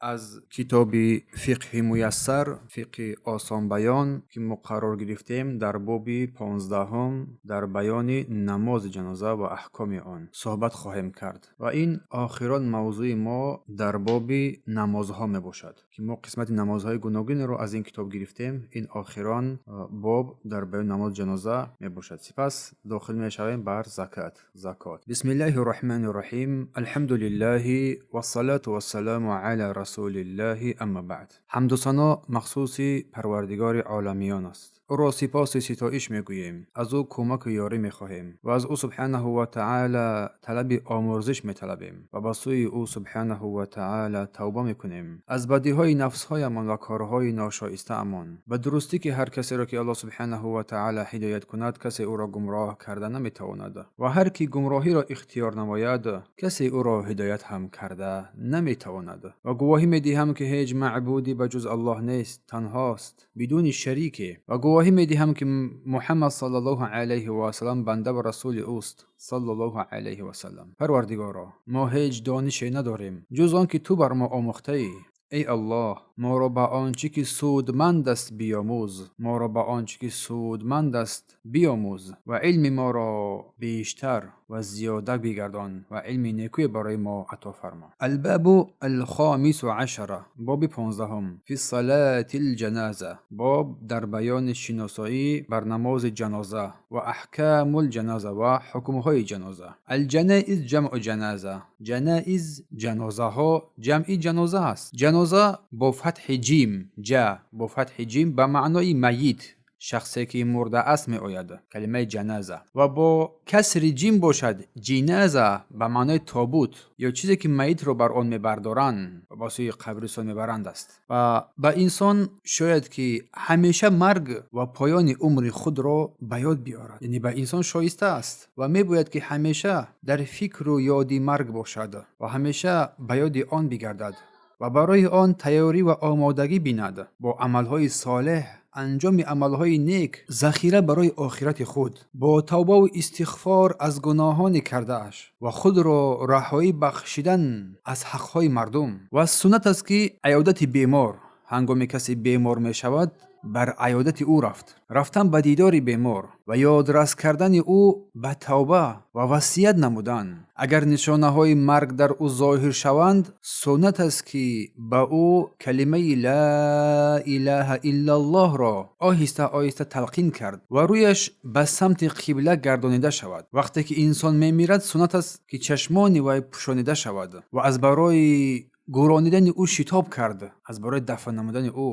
Аз китоби Фиқҳи муяссар, фиқҳи осонбаён, ки мо қарор гирифтем дар боби 15-ум, дар баёни намози ҷаноза ва аҳкоми он суҳбат хоҳем кард. Ва ин охирон мавзӯи мо дар боби намозҳо мебошад, ки мо қисмати намозҳои гуногунро аз ин китоб гирифтем. Ин охирон боб дар баёни намози ҷаноза мебошад. Сипас дохил мешавем бар закат, закот. Бисмиллаҳи рраҳмани рраҳим. Алҳамдулиллаҳи вассалату вассаламу ала расулиллаҳи, амма баъд. Ҳамду сано махсуси Парвардигори оламиён аст. Ӯро сипосу ситоиш мегӯем, аз ӯ кӯмаку ёрӣ мехоҳем ва аз ӯ субҳанаҳу ва таъала талаби омӯрзиш металабем ва ба сӯи ӯ субҳанаҳу ва таъала тавба мекунем аз бадиҳои нафсҳоямон ва корҳои ношоистаамон. Ба дурустӣ, ки ҳар касеро ки Аллоҳ субҳанаҳу ва таъала ҳидоят кунад, касе ӯро гумроҳ карда наметавонад ва ҳар кӣ гумроҳиро ихтиёр намояд, касе ӯро ҳидоят ҳам карда наметавонад. Ва гувоҳӣ медиҳам, ки ҳеҷ маъбуде ба ҷуз Аллоҳ нест, танҳост, бидуни шарике, ва гувоҳӣ медиҳам, ки Муҳаммад саллаллоҳу алайҳи васаллам банда ва расули ӯст, саллаллоҳу алайҳи васаллам. Парвардигоро, мо ҳеҷ донише надорем, ҷуз он ки ту бар мо омӯхтаӣ. Эй Аллоҳ, моро ба он чӣ ки судманд аст биёмӯз, моро ба он чӣ ки судманд аст биёмӯз ва илми моро бештар ва зиёда бигардон ва илми некӯе барои мо ато фармо. Албабу алхомису ашара, боби 15-ум, фи салати лҷаназа, боб дар баёни шиносоӣ бар намози ҷаноза ва аҳкаму лҷаназа ва ҳукмҳои ҷаноза. Алҷанаиз ҷамъу ҷаназа, ҷанаиз ҷанозаҳо, ҷамъи ҷаноза аст. Ҷаноза бо фатҳи ҷим, ҷа бо фатҳи ҷим, ба маънои майит, шахсе ки мурда аст, меояд калимаи ҷаназа, ва бо касри ҷим бошад, ҷиназа, ба маънои тобут ё чизе ки майитро бар он мебардоранд ва ба сӯи қабристон мебаранд аст. Ва ба инсон шояд ки ҳамеша марг ва поёни умри худро ба ёд биёрад, яъне ба инсон шоиста аст ва мебояд, ки ҳамеша дар фикру ёди марг бошад ва ҳамеша ба ёди он бигардад ва барои он тайёрӣ ва омодагӣ бинад, бо амалҳои солеҳ, анҷоми амалҳои нек, захира барои охирати худ, бо тавбаву истиғфор аз гуноҳони кардааш ва худро раҳоӣ бахшидан аз ҳақҳои мардум. Ва суннат аст, ки аёдати бемор, ҳангоме касе бемор мешавад, бар аёдати ӯ рафт, рафтан ба дидори бемор ва ёдрас кардани ӯ ба тавба ва васият намудан. Агар нишонаҳои марг дар ӯ зоҳир шаванд, суннат аст, ки ба ӯ калимаи ла илаҳа иллаллоҳро оҳиста оҳиста талқин кард ва рӯяш ба самти қибла гардонида шавад. Вақте ки инсон мемирад, суннат аст, ки чашмони вай пӯшонида шавад ва аз барои гӯронидани ӯ шитоб кард, аз барои дафн намудани ӯ.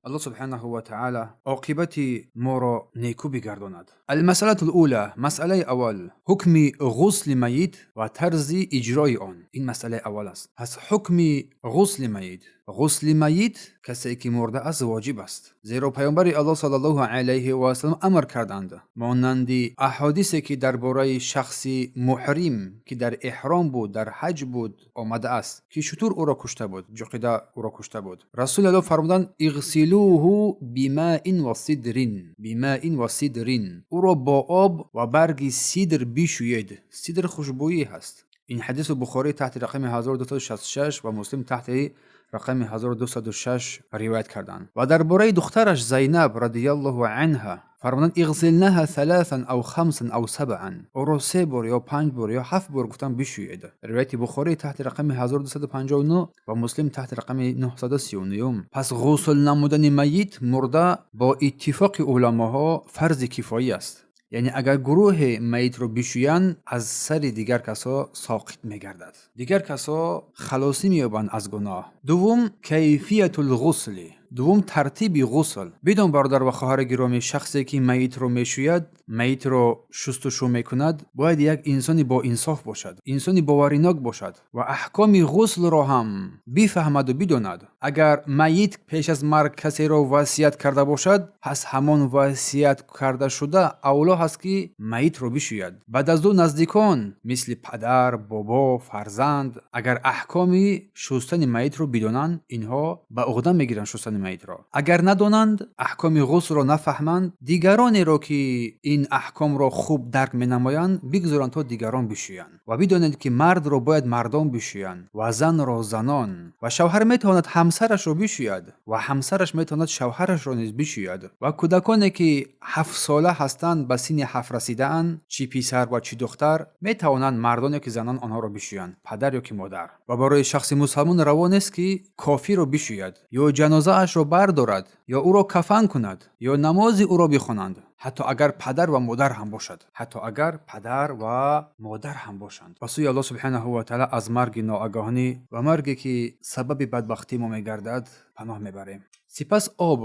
Аллоҳ субҳанаҳу ва таъала оқибати моро некӯ бигардонад. Алмасалату лула, масъалаи аввал, ҳукми ғусли майит ва тарзи иҷрои он. Ин масъалаи аввал аст. Пас ҳукми ғусли майит. Ғусли майит, касе ки мурда аст, воҷиб аст, зеро Паёмбари Аллоҳ саллаллоҳу алайҳи васаллам амр карданд, монанди аҳодисе ки дар бораи шахси муҳрим, ки дар эҳром буд, дар ҳаҷ буд, омадааст, ки шутур ӯро кушта буд, ҷуқида ӯро кушта буд. Расули Аллоҳ фармуданд: иғсилуҳу бимаин ва сидрин, бимаин ва сидрин, ӯро бо об ва барги сидр бишӯед. Сидр хушбӯӣ ҳаст. Ин ҳадису Бухорӣ таҳти рақами 1266 ва Муслим таҳти рақами 1206 ривоят карданд. Ва дар бораи духтараш Зайнаб радиаллоҳу анҳа фармуданд: иғсилнаҳа саласан ав хамсан ав сабъан, ӯро се бор ё панҷ бор ё ҳафт бор, гуфтан, бишӯед. Ривояти Бухорӣ таҳти рақами 1259 ва Муслим таҳти рақами 939. Пас ғусл намудани майит, мурда, бо иттифоқи уламоҳо фарзи кифоӣ аст, яъне агар гурӯҳе майитро бишӯянд, аз сари дигар касо соқит мегардад, дигар касо халосӣ меёбанд аз гуноҳ. Дуввум, кайфиятул ғусли, дуввум, тартиби ғусл. Бидон, бародар ва хоҳари гиромӣ, шахсе ки майитро мешӯяд, майитро шустушӯ мекунад, бояд як инсони боинсоф бошад, инсони боваринок бошад ва аҳкоми ғуслро ҳам бифаҳмаду бидонад. Агар майит пеш аз марг касеро васият карда бошад, пас ҳамон васият кардашуда авло ҳаст, ки майитро бишӯяд. Баъд аз ӯ наздикон, мисли падар, бобо, фарзанд, агар аҳкоми шустани майитро бидонанд, инҳо ба уҳда мегиранд шустани. шустани майитро. Агар надонанд, аҳкоми ғуслро нафаҳманд, дигаронеро, ки ин аҳкомро хуб дарк менамоянд, бигзоранд, то дигарон бишӯянд. Ва бидонед, ки мардро бояд мардон бишӯянд ва занро занон. Ва шавҳар метавонад ҳамсарашро бишӯяд ва ҳамсараш метавонад шавҳарашро низ бишӯяд. Ва кӯдаконе, ки 7-сола ҳастанд, ба синни 7 расидаанд, чӣ писар ва чӣ духтар, метавонанд мардон ё ки занон онҳоро бишӯянд, падар ё ки модар. Ва барои шахси мусалмон раво нест, ки кофирро бишӯяд ё ҷанозаашро бардорад, ё ӯро кафан кунад, ё намози ӯро бихонанд, ҳатто агар падар ва модар ҳам бошад, ҳатто агар падар ва модар ҳам бошанд. Ба сӯи Аллоҳ субҳанаҳу ва таъала аз марги ноагаҳонӣ ва марге, ки сабаби бадбахтии мо мегардад, паноҳ мебарем. Сипас об.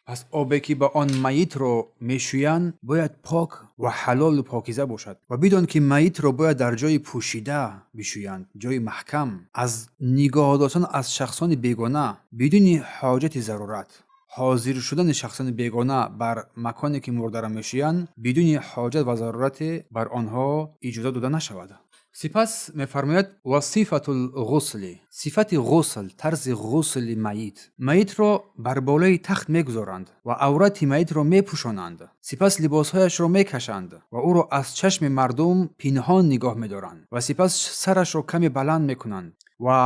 Пас обе, ки ба он майитро мешӯянд, бояд пок ва ҳалолу покиза бошад. Ва бидон, ки майитро бояд дар ҷои пӯшида бишӯянд, ҷои маҳкам, аз нигоҳ доштан аз шахсони бегона бидуни ҳоҷати зарурат. Ҳозир шудани шахсони бегона бар маконе, ки мурдаро мешӯянд, бидуни ҳоҷат ва зарурате бар онҳо иҷоза дода нашавад. Сипас мефармояд: ва сифатул ғусли, сифати ғусл, тарзи ғусли майит. Майитро бар болои тахт мегузоранд ва аврати майитро мепӯшонанд. Сипас либосҳояшро мекашанд ва ӯро аз чашми мардум пинҳон нигоҳ медоранд. Ва сипас сарашро каме баланд мекунанд ва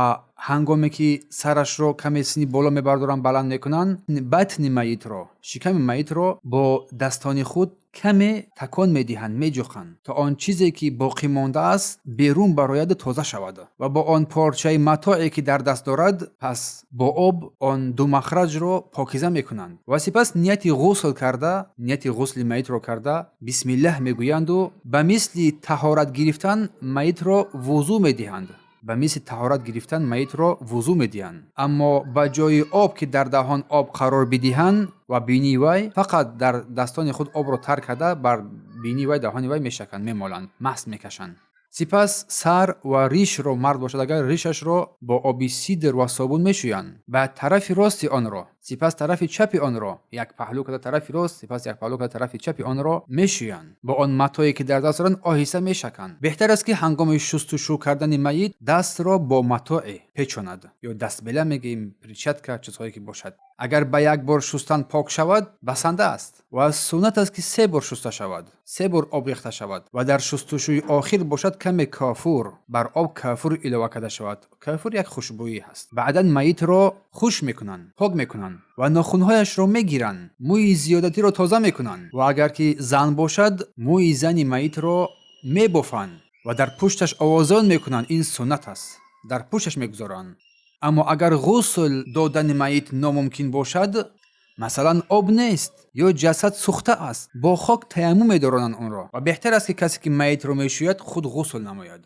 ҳангоме ки сарашро каме сини боло мебардоранд, баланд мекунанд, батни майитро, шиками майитро бо дастони худ каме такон медиҳанд, меҷуханд, то он чизе, ки боқӣ мондааст, берун барояду тоза шавад. Ва бо он порчаи матое, ки дар даст дорад, пас бо об он ду махраҷро покиза мекунанд. Ва сипас нияти ғусл карда, нияти ғусли майитро карда, бисмиллаҳ мегӯянду ба мисли таҳорат гирифтан майитро вузӯ медиҳанд. Ба мисли таҳорат гирифтан майитро вузӯ медиҳанд, аммо ба ҷои об, ки дар даҳон об қарор бидиҳанд ва бинии вай, фақат дар дастони худ обро тар карда, бар бинии вай, даҳони вай мешаканд, мемоланд, масҳ мекашанд. Сипас сар ва ришро, мард бошад агар, ришашро бо оби сидр ва собун мешӯянд. Ба тарафи рости онро, сипас тарафи чапи онро, як паҳлӯ карда тарафи рост, сипас як паҳлӯ карда тарафи чапи онро мешӯянд. Бо он матое, ки дар даст доранд, оҳиста мешаканд. Беҳтар аст, ки ҳангоми шустушӯ кардани майит дастро бо матое печонад, ё дастбела мегӯем, перчатка, чизҳое ки бошад. Агар ба як бор шустан пок шавад, басанда аст. Ва суннат аст, ки се бор шуста шавад, се бор об рехта шавад. Ва дар шустушӯи охир бошад, каме кофур бар об, кофур илова карда шавад. Кофур як хушбӯӣ ҳаст. Баъдан майитро хуш мекунанд, пок мекунанд ва нохунҳояшро мегиранд, мӯи зиёдатиро тоза мекунанд. Ва агар ки зан бошад, мӯи зани майитро мебофанд ва дар пушташ овозон мекунанд. Ин суннат аст, дар пушташ мегузоранд. Аммо агар ғусл додани майит номумкин бошад, масалан, об нест ё ҷасад сӯхта аст, бо хок таяммум медоронанд онро. Ва беҳтар аст, ки касе, ки майитро мешӯяд, худ ғусл намояд.